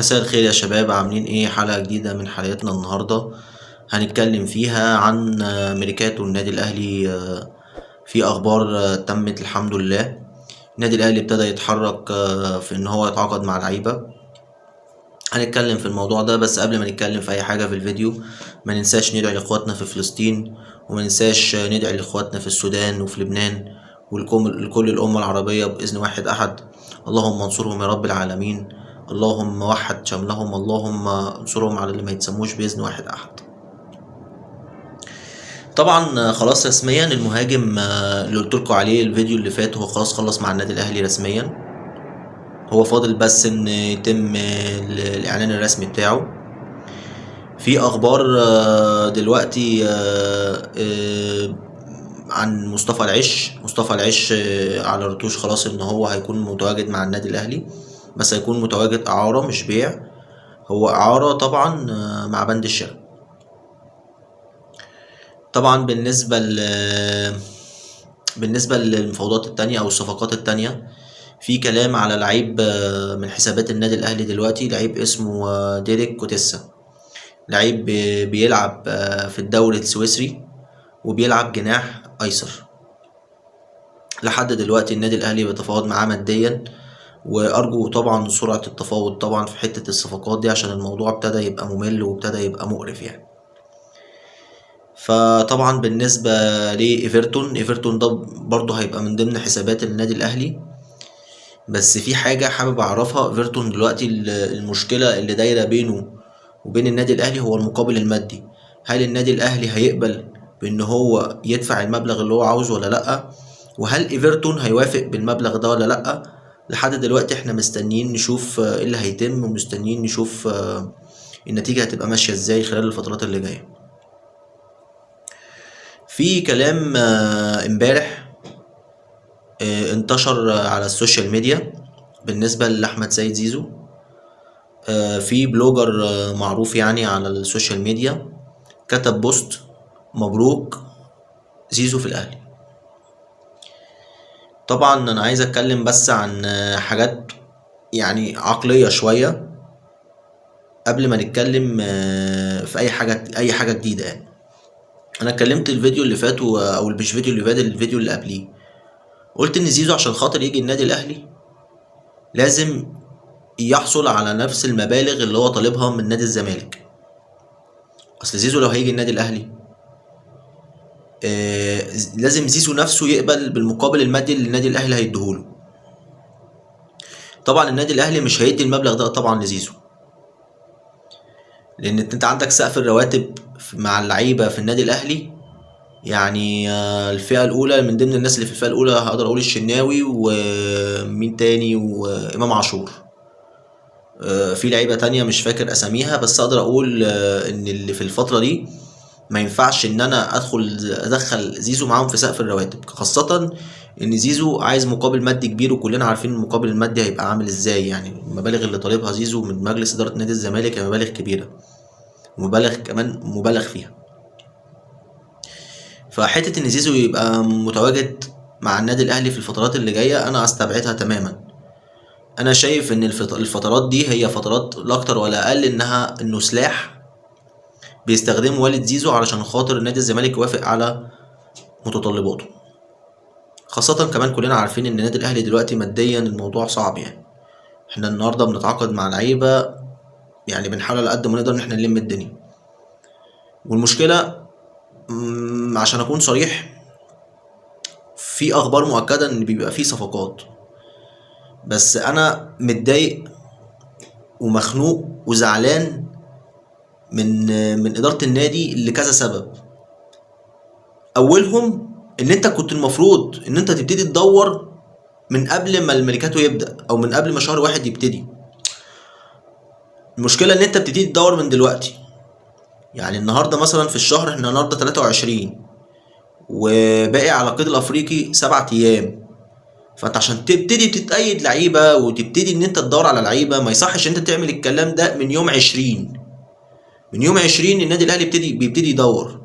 مساء الخير يا شباب، عاملين ايه؟ حلقة جديدة من حلقتنا النهاردة هنتكلم فيها عن ميركاتو النادي الاهلي. في اخبار تمت الحمد لله. النادي الاهلي ابتدى يتحرك في ان هو يتعاقد مع لعيبة. هنتكلم في الموضوع ده، بس قبل ما نتكلم في اي حاجة في الفيديو ما ننساش ندعي لاخواتنا في فلسطين، وما ننساش ندعي لاخواتنا في السودان وفي لبنان ولكل الأمة العربية بإذن واحد أحد. اللهم انصرهم يا رب العالمين، اللهم وحد شملهم، اللهم انصرهم على اللي ما يتسموش بإذن واحد أحد. طبعا خلاص رسميا المهاجم اللي قلت لكم عليه الفيديو اللي فات هو خلاص خلص مع النادي الأهلي رسميا. هو فاضل بس ان يتم الإعلان الرسمي بتاعه. في أخبار دلوقتي عن مصطفى العش. مصطفى العش على رتوش خلاص ان هو هيكون متواجد مع النادي الاهلي، بس هيكون متواجد اعاره مش بيع، هو اعاره طبعا مع بند الشراء. طبعا بالنسبه للمفاوضات التانية او الصفقات التانية، في كلام على لعيب من حسابات النادي الاهلي دلوقتي، لعيب اسمه ديريك كوتيسا، لعيب بيلعب في الدوري السويسري وبيلعب جناح ايسر. لحد دلوقتي النادي الاهلي بيتفاوض معاه ماديا، وارجو طبعا سرعة التفاوض طبعا في حتة الصفقات دي عشان الموضوع ابتدى يبقى ممل وابتدى يبقى مقرف يعني. فطبعا بالنسبة لايفرتون، ايفرتون ده برضه هيبقى من ضمن حسابات النادي الاهلي، بس في حاجة حابب اعرفها. ايفرتون دلوقتي المشكلة اللي دايرة بينه وبين النادي الاهلي هو المقابل المادي. هل النادي الاهلي هيقبل بان هو يدفع المبلغ اللي هو عاوزه ولا لا؟ وهل ايفرتون هيوافق بالمبلغ ده ولا لا؟ لحد دلوقتي احنا مستنيين نشوف ايه اللي هيتم، ومستنيين نشوف النتيجة هتبقى ماشية ازاي خلال الفترات اللي جاية. في كلام امبارح انتشر على ال social media بالنسبة لأحمد سيد زيزو. في blogger معروف يعني على ال social media كتب post مبروك زيزو في الأهلي. طبعا انا عايز اتكلم بس عن حاجات يعني عقلية شوية قبل ما نتكلم في اي حاجة جديدة يعني. انا اتكلمت الفيديو اللي فات او مش فيديو اللي فات، الفيديو اللي قبليه، قلت ان زيزو عشان خاطر يجي النادي الاهلي لازم يحصل على نفس المبالغ اللي هو طالبها من نادي الزمالك. اصل زيزو لو هيجي النادي الاهلي لازم زيزو نفسه يقبل بالمقابل المادي اللي النادي الاهلي هيديهوله. طبعا النادي الاهلي مش هيدي المبلغ ده طبعا لزيزو، لان انت عندك سقف الرواتب مع اللعيبه في النادي الاهلي. يعني الفئه الاولى من ضمن الناس اللي في الفئه الاولى هقدر اقول الشناوي ومين تاني وامام عاشور. في لعيبه تانية مش فاكر اساميها، بس اقدر اقول ان اللي في الفتره دي ما ينفعش ان انا ادخل زيزو معاهم في سقف الرواتب، خاصة ان زيزو عايز مقابل مادي كبير، وكلنا عارفين المقابل المادي هيبقى عامل ازاي. يعني المبالغ اللي طالبها زيزو من مجلس ادارة نادي الزمالك هي مبالغ كبيرة، ومبالغ كمان مبالغ فيها. فحتة ان زيزو يبقى متواجد مع النادي الاهلي في الفترات اللي جاية انا استبعدها تماما. انا شايف ان الفترات دي هي فترات لا اكتر ولا اقل انه سلاح بيستخدمه والد زيزو علشان خاطر النادي الزمالك يوافق على متطلباته. خاصة كمان كلنا عارفين ان النادي الاهلي دلوقتي ماديا الموضوع صعب. يعني احنا النهارده بنتعاقد مع لعيبة، يعني بنحاول على قد ما نقدر ان احنا نلم الدنيا. والمشكلة عشان اكون صريح، في اخبار مؤكدة ان بيبقى في صفقات، بس انا متضايق ومخنوق وزعلان من إدارة النادي لكذا سبب. أولهم إن أنت كنت المفروض إن أنت تبتدي تدور من قبل ما الميركاتو يبدأ، أو من قبل ما شهر واحد يبتدي. المشكلة إن أنت بتبتدي تدور من دلوقتي. يعني النهاردة مثلا في الشهر، إحنا النهاردة 23 وباقي على القيد الأفريقي 7 أيام. فأنت عشان تبتدي تتأيد لعيبة وتبتدي إن أنت تدور على لعيبة، ما يصحش إن أنت تعمل الكلام ده من يوم 20. من يوم 20 النادي الاهلي بيبتدي يدور.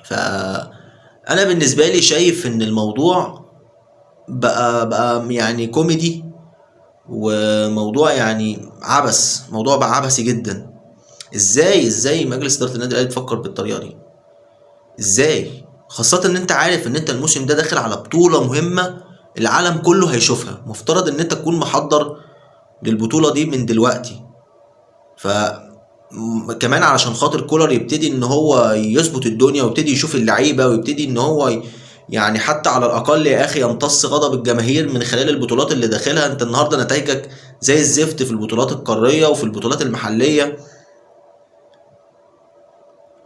فانا بالنسبه لي شايف ان الموضوع بقى يعني كوميدي وموضوع يعني عبث، موضوع بقى عبثي جدا. ازاي مجلس ادارة النادي الاهلي تفكر بالطريقة دي؟ ازاي؟ خاصة ان انت عارف ان انت الموسم ده داخل على بطوله مهمة العالم كله هيشوفها، مفترض ان انت تكون محضر للبطولة دي من دلوقتي. ف كمان علشان خاطر كولر يبتدي ان هو يظبط الدنيا ويبتدي يشوف اللعيبة ويبتدي ان هو يعني حتى على الاقل يا اخي يمتص غضب الجماهير من خلال البطولات اللي داخلها. انت النهارده نتائجك زي الزفت في البطولات القارية وفي البطولات المحلية.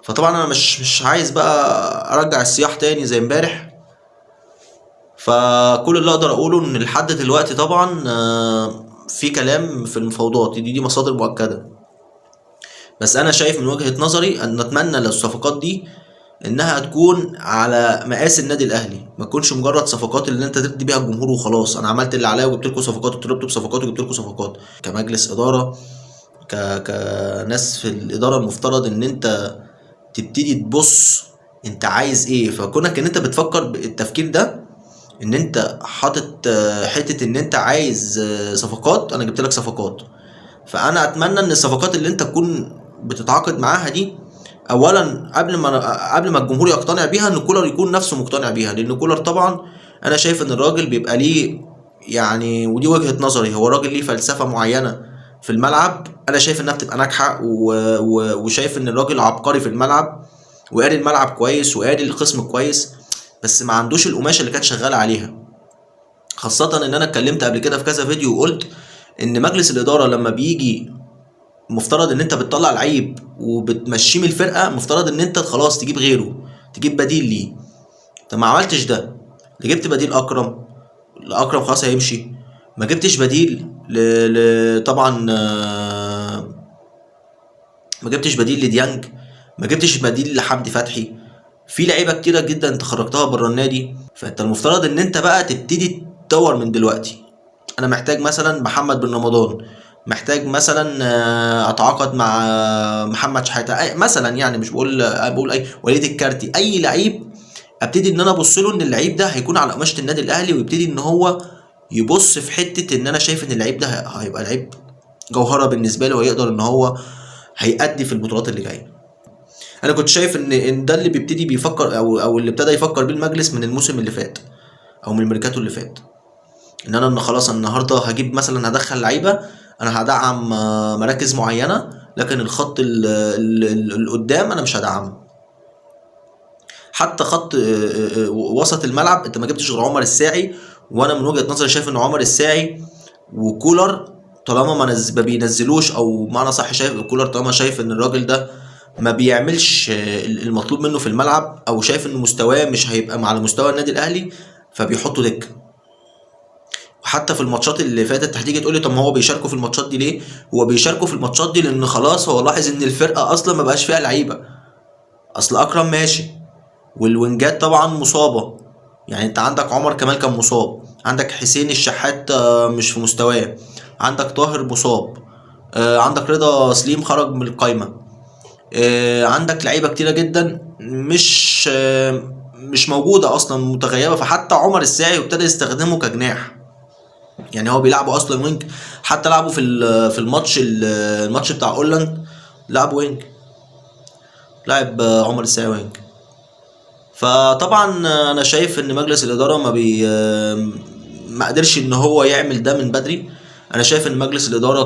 فطبعا انا مش عايز بقى ارجع السياح تاني زي امبارح. فكل اللي اقدر اقوله ان لحد دلوقتي طبعا في كلام في المفاوضات دي مصادر مؤكدة، بس انا شايف من وجهه نظري ان نتمنى لو الصفقات دي انها تكون على مقاس النادي الاهلي، ما تكونش مجرد صفقات اللي انت تدي بيها الجمهور وخلاص. انا عملت اللي عليا وجبت لكم صفقات وطلبت بصفقات وجبت لكم صفقات. كمجلس ادارة، كناس في الادارة، المفترض ان انت تبتدي تبص انت عايز ايه. فكونك ان انت بتفكر بالتفكير ده، ان انت حاطط حتة ان انت عايز صفقات، انا جبت لك صفقات. فانا اتمنى ان الصفقات اللي انت تكون بتتعاقد معاها دي اولا قبل ما الجمهور يقتنع بيها، ان كولر يكون نفسه مقتنع بيها. لان كولر طبعا انا شايف ان الراجل بيبقى ليه يعني، ودي وجهة نظري، هو راجل ليه فلسفة معينة في الملعب، انا شايف انها بتبقى ناجحة، وشايف ان الراجل عبقري في الملعب وقاري الملعب كويس وقاري الخصم كويس، بس ما عندوش القماشه اللي كانت شغالة عليها. خاصة ان انا اتكلمت قبل كده في كذا فيديو وقلت ان مجلس الادارة لما بيجي مفترض ان انت بتطلع لعيب وبتمشيه من الفرقة، مفترض ان انت خلاص تجيب غيره، تجيب بديل ليه. انت ما عملتش ده، لا جبت بديل اكرم، اكرم خلاص هيمشي، ما جبتش بديل طبعا، ما جبتش بديل لديانج، ما جبتش بديل لحمدي فتحي. في لعيبة كتيرة جدا انت خرجتها بره النادي. فانت المفترض ان انت بقى تبتدي تدور من دلوقتي. انا محتاج مثلا محمد بن رمضان، محتاج مثلا اتعاقد مع محمد شحاته مثلا، يعني مش بقول اي وليد الكارتي، اي لعيب ابتدي ان انا ابص له ان اللعيب ده هيكون على قماشة النادي الاهلي، ويبتدي ان هو يبص في حتة ان انا شايف ان اللعيب ده هيبقى لعيب جوهره بالنسبة له، وهيقدر ان هو هيأدي في البطولات اللي جاية. انا كنت شايف ان ده اللي بيبتدي بيفكر او اللي ابتدى يفكر بيه المجلس من الموسم اللي فات او من الميركاتو اللي فات، ان انا خلاص النهارده هجيب مثلا، هدخل لعيبة، انا هدعم مراكز معينة، لكن الخط اللي قدام انا مش هدعمه. حتى خط وسط الملعب انت ما جبتش غير عمر الساعي، وانا من وجهه نظري شايف ان عمر الساعي وكولر طالما ما بينزلوش، او معنى صح شايف كولر طالما شايف ان الراجل ده ما بيعملش المطلوب منه في الملعب، او شايف ان مستواه مش هيبقى على مستوى النادي الاهلي، فبيحطوا دكه. وحتى في الماتشات اللي فاتت هتيجي تقولي طب ما هو بيشاركوا في الماتشات دي ليه؟ هو بيشاركوا في الماتشات دي لان خلاص هو لاحظ ان الفرقة اصلا ما بقاش فيها لعيبة. اصل اكرم ماشي، والوينجات طبعا مصابه، يعني انت عندك عمر كمال كان مصاب، عندك حسين الشحات مش في مستواه، عندك طاهر مصاب، عندك رضا سليم خرج من القايمة، عندك لعيبة كتيرة جدا مش موجودة اصلا، متغيبه. فحتى عمر الساعي ابتدى يستخدمه كجناح، يعني هو بيلعبه اصلا wing، حتى لعبه في الماتش بتاع هولاند لعب wing، لعب عمر الساعي wing. فطبعا انا شايف ان مجلس الادارة ما قدرش ان هو يعمل ده من بدري. انا شايف ان مجلس الادارة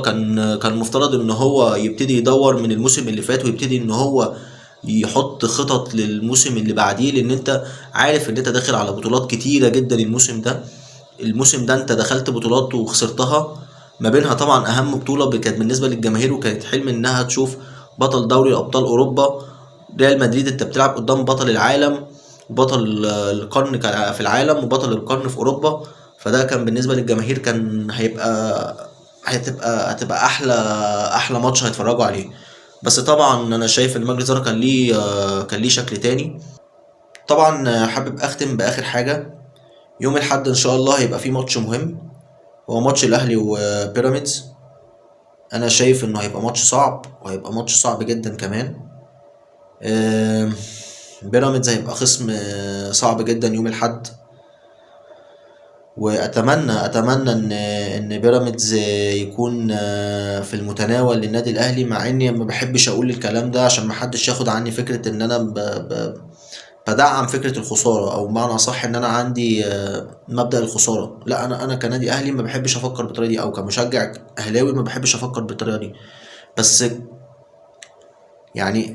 كان مفترض ان هو يبتدي يدور من الموسم اللي فات، ويبتدي ان هو يحط خطط للموسم اللي بعديه، لان انت عارف ان انت داخل على بطولات كتيرة جدا الموسم ده. الموسم ده انت دخلت بطولات وخسرتها، ما بينها طبعا اهم بطوله كانت بالنسبة للجماهير وكانت حلم انها تشوف بطل دوري ابطال اوروبا ريال مدريد. انت بتلعب قدام بطل العالم وبطل القرن في العالم وبطل القرن في اوروبا، فده كان بالنسبة للجماهير كان هيبقى هتبقى احلى ماتش هيتفرجوا عليه. بس طبعا انا شايف ان مجلس الادارة كان ليه شكل تاني. طبعا حابب اختم باخر حاجة، يوم الاحد ان شاء الله هيبقى في ماتش مهم، هو ماتش الاهلي وبيراميدز. انا شايف انه هيبقى ماتش صعب، وهيبقى ماتش صعب جدا كمان. بيراميدز هيبقى خصم صعب جدا يوم الاحد، واتمنى اتمنى ان بيراميدز يكون في المتناول للنادي الاهلي، مع اني ما بحبش اقول الكلام ده عشان ما حدش ياخد عني فكرة ان انا بدعم فكرة الخسارة، او بمعنى اصح ان انا عندي مبدا الخسارة. لا، انا كنادي اهلي ما بحبش افكر بالطريقة دي، او كمشجع اهلاوي ما بحبش افكر بالطريقة دي. بس يعني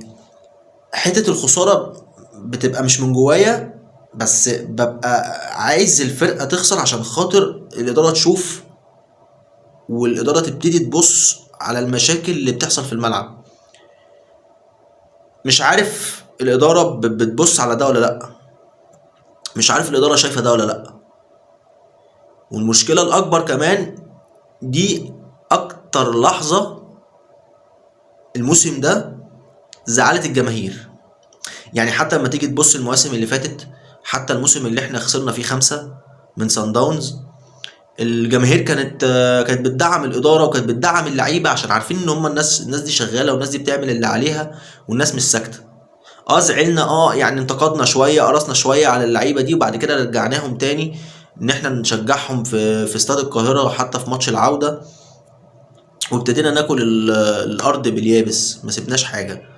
حتة الخسارة بتبقى مش من جوايا، بس ببقى عايز الفرقة تخسر عشان خاطر الادارة تشوف، والادارة تبتدي تبص على المشاكل اللي بتحصل في الملعب. مش عارف الادارة بتبص على ده ولا لا، مش عارف الادارة شايفه ده ولا لا. والمشكلة الاكبر كمان، دي اكتر لحظة الموسم ده زعلت الجماهير. يعني حتى لما تيجي تبص المواسم اللي فاتت، حتى الموسم اللي احنا خسرنا فيه 5 من سان داونز، الجماهير كانت بتدعم الادارة وكانت بتدعم اللعيبة، عشان عارفين ان هم الناس دي شغالة والناس دي بتعمل اللي عليها والناس مش ساكته. زعلنا، يعني انتقدنا شوية، قرصنا شوية على اللعيبة دي، وبعد كده رجعناهم تاني ان احنا نشجعهم في استاد القاهرة حتى في ماتش العودة، وابتدينا ناكل الارض باليابس، ما سيبناش حاجة.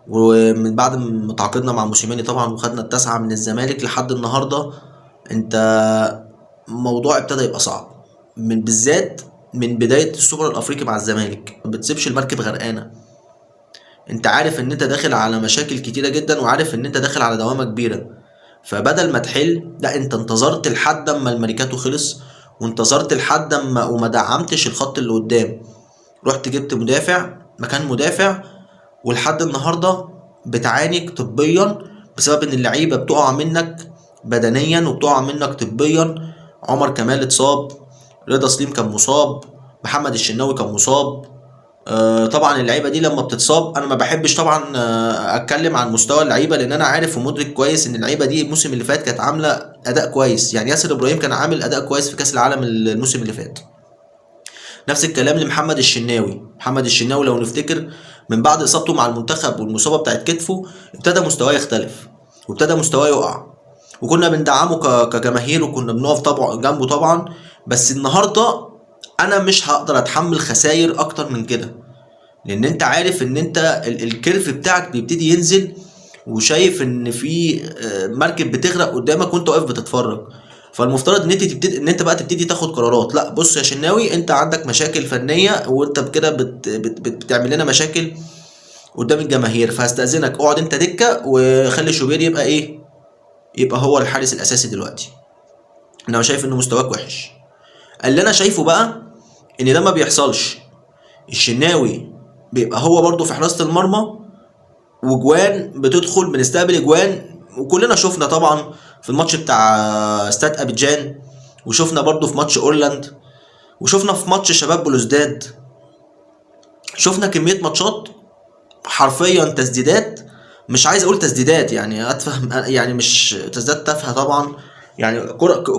ومن بعد ما تعاقدنا مع موسيماني طبعا وخدنا 9 من الزمالك لحد النهارده، انت الموضوع ابتدى يبقى صعب، بالذات من بداية السوبر الافريقي مع الزمالك. ما بتسيبش المركب غرقانة، انت عارف ان انت داخل على مشاكل كتيرة جدا، وعارف ان انت داخل على دوامه كبيرة، فبدل ما تحل، لا انت انتظرت لحد اما الميركاتو خلص، وانتظرت لحد اما وما دعمتش الخط اللي قدام، رحت جبت مدافع مكان مدافع، ولحد النهارده بتعاني طبيا بسبب ان اللعيبة بتقع منك بدنيا وبتقع منك طبيا. عمر كمال اتصاب، رضا سليم كان مصاب، محمد الشناوي كان مصاب. طبعا اللعيبة دي لما بتتصاب، انا ما بحبش طبعا اتكلم عن مستوى اللعيبة، لان انا عارف ومدرك كويس ان اللعيبة دي الموسم اللي فات كانت عامله اداء كويس. يعني ياسر ابراهيم كان عامل اداء كويس في كاس العالم الموسم اللي فات. نفس الكلام لمحمد الشناوي. محمد الشناوي لو نفتكر من بعد اصابته مع المنتخب والمصابه بتاعت كتفه، ابتدى مستواه يختلف وابتدى مستواه يقع، وكنا بندعمه كجماهير، وكنا بنقف طبعا جنبه طبعا. بس النهارده انا مش هقدر اتحمل خسائر اكتر من كده، لان انت عارف ان انت ال curve بتاعك بيبتدي ينزل، وشايف ان في مركب بتغرق قدامك وانت واقف بتتفرج. فالمفترض ان انت تبتدي، ان انت بقى تبتدي تاخد قرارات. لا بص يا شناوي، انت عندك مشاكل فنية، وانت بكده بتعمل لنا مشاكل قدام الجماهير، فهستأذنك اقعد انت دكه، وخلي شوبير يبقى ايه، يبقى هو الحارس الاساسي دلوقتي. انا شايف ان مستواك وحش. اللي انا شايفه بقى ان ده ما بيحصلش. الشناوي بيبقى هو برضو في حراسة المرمى، وجوان بتدخل، بنستقبل اجوان، وكلنا شفنا طبعا في الماتش بتاع استاد ابيجان، وشفنا برضو في ماتش اورلاند، وشفنا في ماتش شباب بلوزداد، شفنا كمية ماتشات حرفيا تسديدات، مش عايز اقول تسديدات يعني اتفهم، يعني مش تسديدات تافهة طبعا، يعني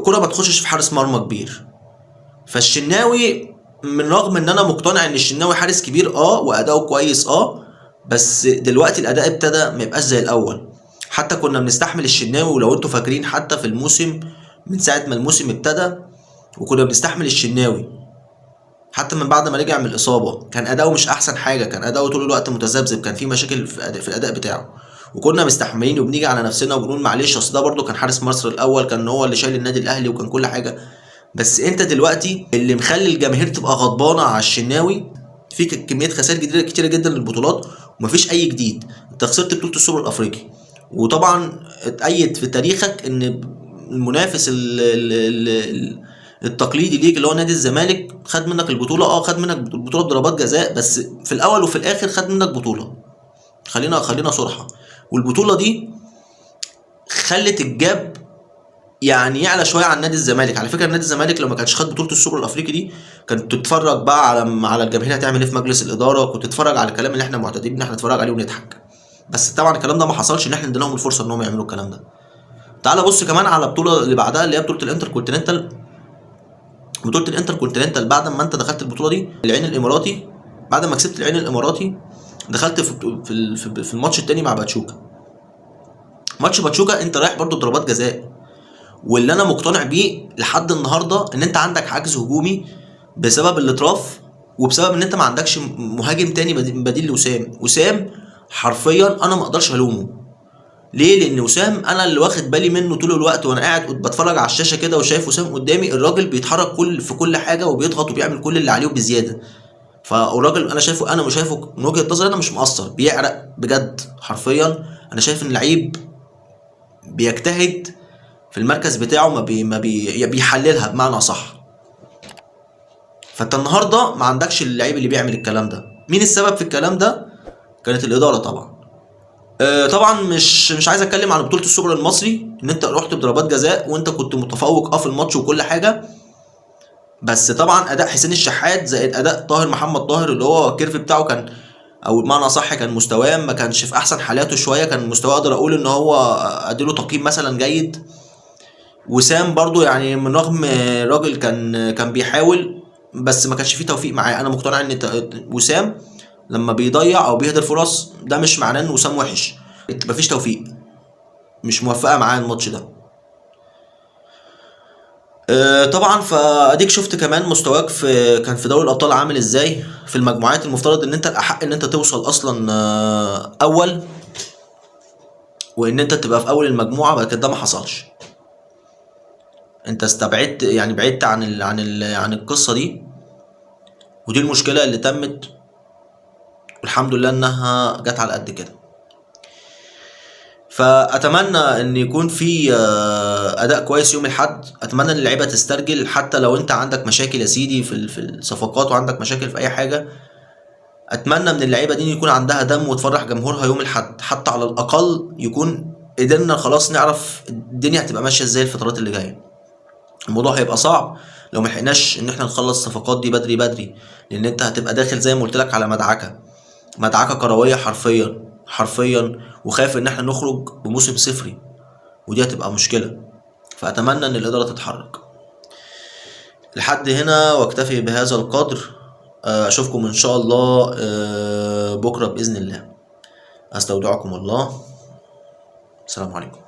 كرة ما تخشش في حارس مرمى كبير. فالشناوي من رغم ان انا مقتنع ان الشناوي حارس كبير واداؤه كويس بس دلوقتي الاداء ابتدى ما يبقاش زي الاول. حتى كنا بنستحمل الشناوي، ولو انتوا فاكرين حتى في الموسم من ساعة ما الموسم ابتدى وكنا بنستحمل الشناوي، حتى من بعد ما رجع من الاصابة كان اداؤه مش احسن حاجة، كان اداؤه طول الوقت متذبذب، كان في مشاكل في الاداء بتاعه، وكنا مستحملين وبنيجي على نفسنا وبنقول معلش، اصل ده برده كان حارس مصر الاول، كان هو اللي شايل النادي الاهلي وكان كل حاجة. بس انت دلوقتي اللي مخلي الجماهير تبقى غضبانه على الشناوي، في كمية خسائر كتيرة جدا للبطولات ومفيش اي جديد. انت خسرت بطوله السوبر الافريقي، وطبعا اتأيد في تاريخك ان المنافس التقليدي ليك اللي هو نادي الزمالك خد منك البطولة، خد منك البطولة بضربات جزاء، بس في الاول وفي الاخر خد منك بطوله. خلينا صراحة، والبطوله دي خلت ال gap يعني يعلى شوية عن نادي الزمالك. على فكرة نادي الزمالك لو ما كانش خد بطوله السوبر الافريقي دي، كانت تتفرج بقى على الجماهير هتعمل ايه في مجلس الادارة، كنت تتفرج على الكلام اللي احنا معتادين ان احنا نتفرج عليه ونضحك. بس طبعا الكلام ده ما حصلش، ان احنا اديناهم الفرصة ان هم يعملوا الكلام ده. تعال بص كمان على البطولة اللي بعدها اللي هي بطوله الانتر كونتيننتال. بطوله الانتر كونتيننتال بعد ما انت دخلت البطولة دي العين الاماراتي، بعد ما كسبت العين الاماراتي دخلت في الماتش التاني مع باتشوكا. ماتش باتشوكا انت رايح برضو ضربات جزاء، واللي انا مقتنع بيه لحد النهارده ان انت عندك عجز هجومي بسبب الاطراف، وبسبب ان انت ما عندكش مهاجم تاني بديل لوسام. وسام حرفيا انا ما اقدرش الومه. ليه؟ لان وسام انا اللي واخد بالي منه طول الوقت، وانا قاعد بتفرج على الشاشة كده وشايف وسام قدامي، الراجل بيتحرك في كل حاجة وبيضغط وبيعمل كل اللي عليه وبزياده. فالراجل انا شايفه، انا مش شايفه من وجهه نظري انا مش مقصر، بيعرق بجد حرفيا. انا شايف ان اللعيب بيجتهد في المركز بتاعه، ما بي ما بي بيحللها بمعنى صح. فانت النهارده ما عندكش اللعيب اللي بيعمل الكلام ده. مين السبب في الكلام ده؟ كانت الادارة طبعا. طبعا مش عايز اتكلم عن بطوله السوبر المصري، ان انت رحت بضربات جزاء وانت كنت متفوق في الماتش وكل حاجة، بس طبعا اداء حسين الشحات زائد اداء طاهر محمد طاهر اللي هو ال curve بتاعه كان، او بمعنى صح كان مستواه ما كانش في احسن حالاته شوية، كان مستواه اقدر اقول ان هو اديله تقييم مثلا جيد. وسام برضو يعني من رغم الراجل كان بيحاول، بس ما كانش فيه توفيق معاه. انا مقتنع ان وسام لما بيضيع او بيهدر فرص ده مش معناه ان وسام وحش، مفيش توفيق، مش موفقة معاه الماتش ده. طبعا فاديك شفت كمان مستواك كان في دوري الابطال عامل ازاي في المجموعات. المفترض ان انت الاحق ان انت توصل اصلا اول، وان انت تبقى في اول المجموعة، لكن ده ما حصلش. انت استبعدت، يعني بعدت عن القصة دي، ودي المشكلة اللي تمت، والحمد لله انها جت على قد كده. فاتمنى ان يكون في اداء كويس يوم الاحد. اتمنى ان اللعيبة تسترجل، حتى لو انت عندك مشاكل يا سيدي في الصفقات وعندك مشاكل في اي حاجة، اتمنى من اللعيبة دي ان يكون عندها دم وتفرح جمهورها يوم الاحد، حتى على الاقل يكون قدرنا خلاص نعرف الدنيا هتبقى ماشية ازاي الفترات اللي جاية. الموضوع هيبقى صعب لو ما لحقناش ان احنا نخلص الصفقات دي بدري بدري، لان انت هتبقى داخل زي ما قلت لك على مدعكه كروية حرفيا حرفيا، وخايف ان احنا نخرج بموسم صفري، ودي هتبقى مشكلة. فاتمنى ان الادارة تتحرك. لحد هنا واكتفي بهذا القدر. اشوفكم ان شاء الله بكره باذن الله. استودعكم الله، السلام عليكم.